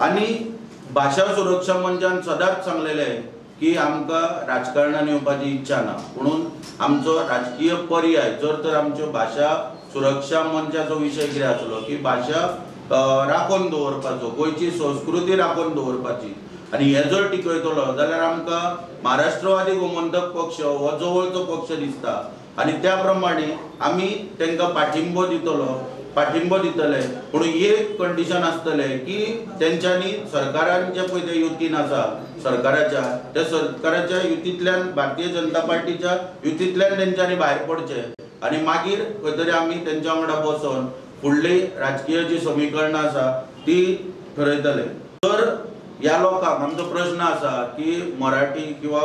आनी भाशा सुरक्षा मंचान सदांच सांगलेलें की आमकां राजकारणान येवपाची इच्छा ना, म्हणून आमचो राजकीय पर्याय जर तर आमच्यो भाशा सुरक्षा मंचाचो विशय कितें आसलो की भाशा राखून दवरपाचो, गोंयची संस्कृती राखून दवरपाची आनी हे जर टिकयतलो जाल्यार आमकां महाराष्ट्रवादी गोमंतक पक्ष हो जवळचो पक्ष दिसता आनी त्या प्रमाणे आमी तांकां पाठिंबो दितले। पूण एक कंडिशन आसतलें की तेंच्यांनी सरकारान जे पळय ते युतीन आसा सरकाराच्या त्या सरकाराच्या युतींतल्यान भारतीय जनता पार्टीच्या युतींतल्यान तेंच्यांनी भायर पडचें आनी मागीर खंय तरी आमी तेंच्या वांगडा बसोन फुडली राजकीय जी समीकरणां आसा ती ठरयतले। तर ह्या लोकांक आमचो प्रश्न आसा की मराठी किंवा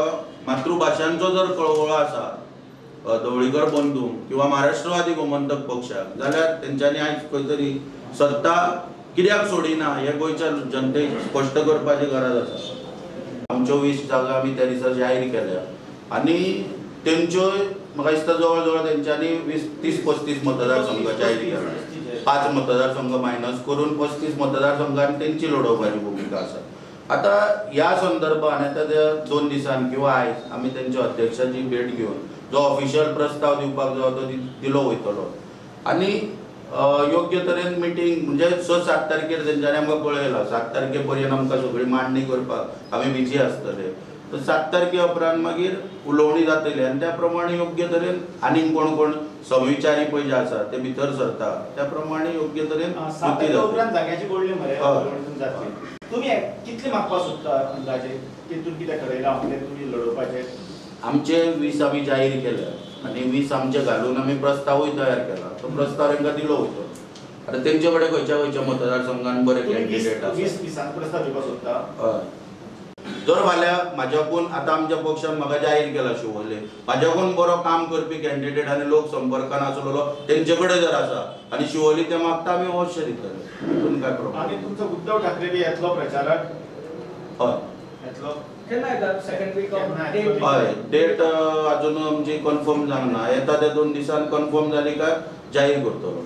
मातृभाशांचो जर कळवळो आसा धवळीकर बंधू किंवा महाराष्ट्रवादी गोमंतक पक्षाक जाल्यार तेंच्यांनी आयज खंय तरी सत्ता कित्याक सोडिना हें गोंयच्या जनतेक स्पश्ट करपाची गरज आसा। आमच्यो 20 जागा आमी त्या दिसा जाहीर केल्या आनी तेंच्यो म्हाका दिसता जवळ जवळ तेंच्यांनी 20, 30, 35 मतदारसंघ जाहीर केला। 5 मतदारसंघ मायनस करून 35 मतदारसंघान तेंची लडोवपाची भुमिका आसा। आतां ह्या संदर्भान आतां त्या 2 दिसान किंवा आयज आमी तेंच्या अध्यक्षाची भेट घेवन जो ऑफिशियल प्रस्ताव दिवपाक जाय तो दिलो वयतलो आनी योग्य तरेन मिटींग म्हणजे 6-7 तारखेर तेंच्यांनी आमकां कळयलां, 7 तारखे पर्यंत आमकां सगळी मांडणी करपाक आमी बिजी आसतले। तर 7 तारखे उपरांत मागीर उलोवणी जातली आनी त्या प्रमाणे योग्य तरेन आनीक कोण कोण समविचारी पळय जे आसा ते भितर सरता त्या प्रमाणे योग्य तरेन 7 तारखे उपरांत जाग्याची बोडली मरे जातली। तुमी कितले मागपाक सोदता अंदाजे तितून कितें ठरयलां तुमी लडोवपाचें? आमचे 20 आमी जाहीर केले आनी 20 आमचे घालून आमी प्रस्तावूय तयार केला, तो प्रस्ताव तांकां दिलो वयतलो। आतां तेंचे कडेन खंयच्या खंयच्या मतदारसंघान बरे कॅन्डिडेट आसा 20 प्रस्ताव दिवपाक सोदता। हय, जर फाल्यां म्हाज्याकून आतां आमच्या पक्षान म्हाका जाहीर केला शिवोले म्हाज्याकून बरो काम करपी कॅन्डिडेट आनी लोक संपर्कान आसलेलो तेंचे कडेन जर आसा आनी शिवोली ते मागता आमी अवश्य दितले, तितून काय प्रॉब्लम। आनी तुमचो उद्धव ठाकरे बी येतलो प्रचाराक? हय येतलो। केन्ना येता? Second week of date? हय, डेट अजून आमची कन्फर्म जावंक ना, येता त्या 2 दिसान कन्फर्म जाली काय जाहीर करतलो।